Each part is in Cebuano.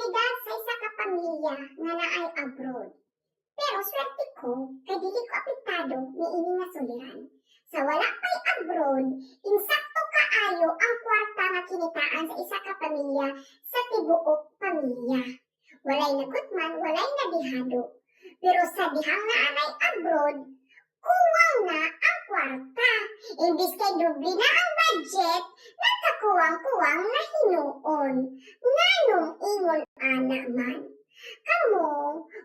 Realidad sa isa ka pamilya nga naay abroad. Pero swerte ko kay dili ko apektado niini nga suliran. Sa wala pa'y abroad, insakto kaayo ang kwarta nga kinitaan sa isa ka pamilya sa tibuok pamilya. Walay nagutman, walay nadihado. Pero sa dihang naa nay abroad, kuwang na ang kwarta. Imbis kay doble na ang budget, nagkakuwang-kuwang na hinuon. Nganong ingon ana man? Kamo,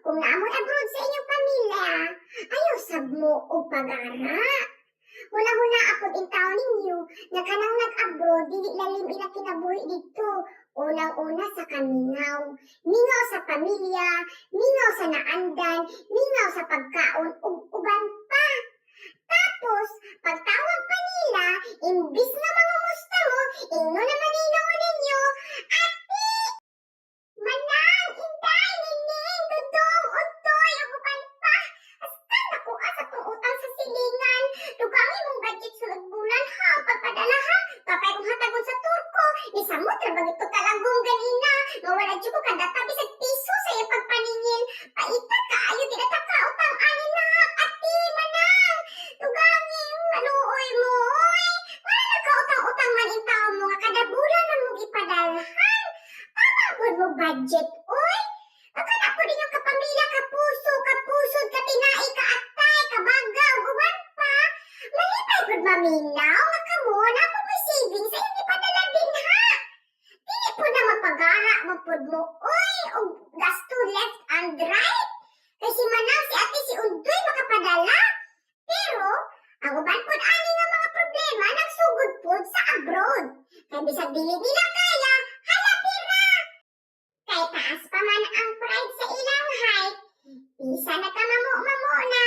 kung naa mo'y abroad sa inyong pamilya, ayaw sab mo og pagara. Huna-huna apod intawon ninyo nga kanang nag-abroad dili lalim ilang kinabuhi didto. Unang-una sa kamingaw. Mingaw sa pamilya, mingaw sa naandan, mingaw sa pagkaon ug uban pa. Tapos, pagtawag pa nila, imbis nga mangumusta mo, ingnon naman hinuon ninyo, "Ate! Manang, Inday, Nining, Dudong, Utoy, ug uban pa. Hasta nakuha sa tong utang sa silingan. Dugangi mong budget sulod bulan ha, ang pagpadala ha. Papay kong hatagon sa turko. Nisamot ra ba gito kalagong ganina. Nga wala jud ko kadata bisag piso sa iyang pagpaningil. Paita kaayo di na ta kautang ani na. Ate, Manang, dugangi, maluoy mo, oy. Wala nagkautang-utang man intawon mo nga kada bulan na mo gipadalhan. Tama pud mo budget, oy. Akala po din yung kapamilya, kapuso, kapusod, katinai, kaatay, kabagaw, uban pa. Malipay pud maminaw nga kamo, naa pud mo'y savings sa inyong ipadala din ha. Dili po na magpagara mo pud mo, oy, og gasto left and right. Kay si Manang, si Ate, si Undoy makapadala. Pero, ang uban pud ani nga mga problema nagsugod pud sa abroad. Kay bisag dili nila kaya, hala pira. Kay taas pa man ang pride sa ilang height, bisa na ka mamo-mamo na.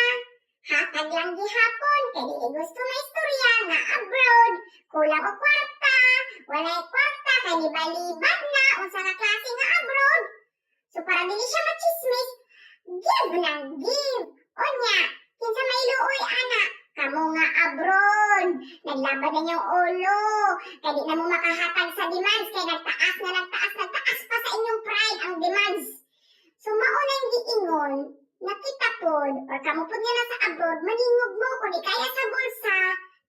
Hatag lang gihapon, kay dili gusto maistorya nga abroad, kulang og kwarta, walay kwarta, kay nibalibad na unsa nga klase nga abroad. So para dili siya machismis, give nang give. Unya, kinsa may luoy ana? Kamo nga abroad, naglabad na inyong ulo, kay di na mo makahatag sa demands, kay nagtaas na nagtaas, nagtaas pa sa inyong pride ang demands. So mao na yung giingon, nakita pod, or kamo pod nga nasa abroad, maningog mo, kung di kaya sa bulsa,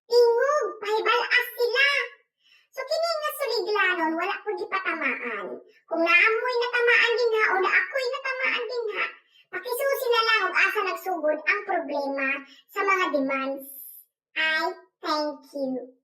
tingog, pahibal-as sila. So kini nga suliglanon, wala po gipatamaan. Kung naa mo'y natamaan din ha, o na ako'y natamaan din ha, pakisusi na lang og asa nagsugod ang problema sa mga demands. I thank you.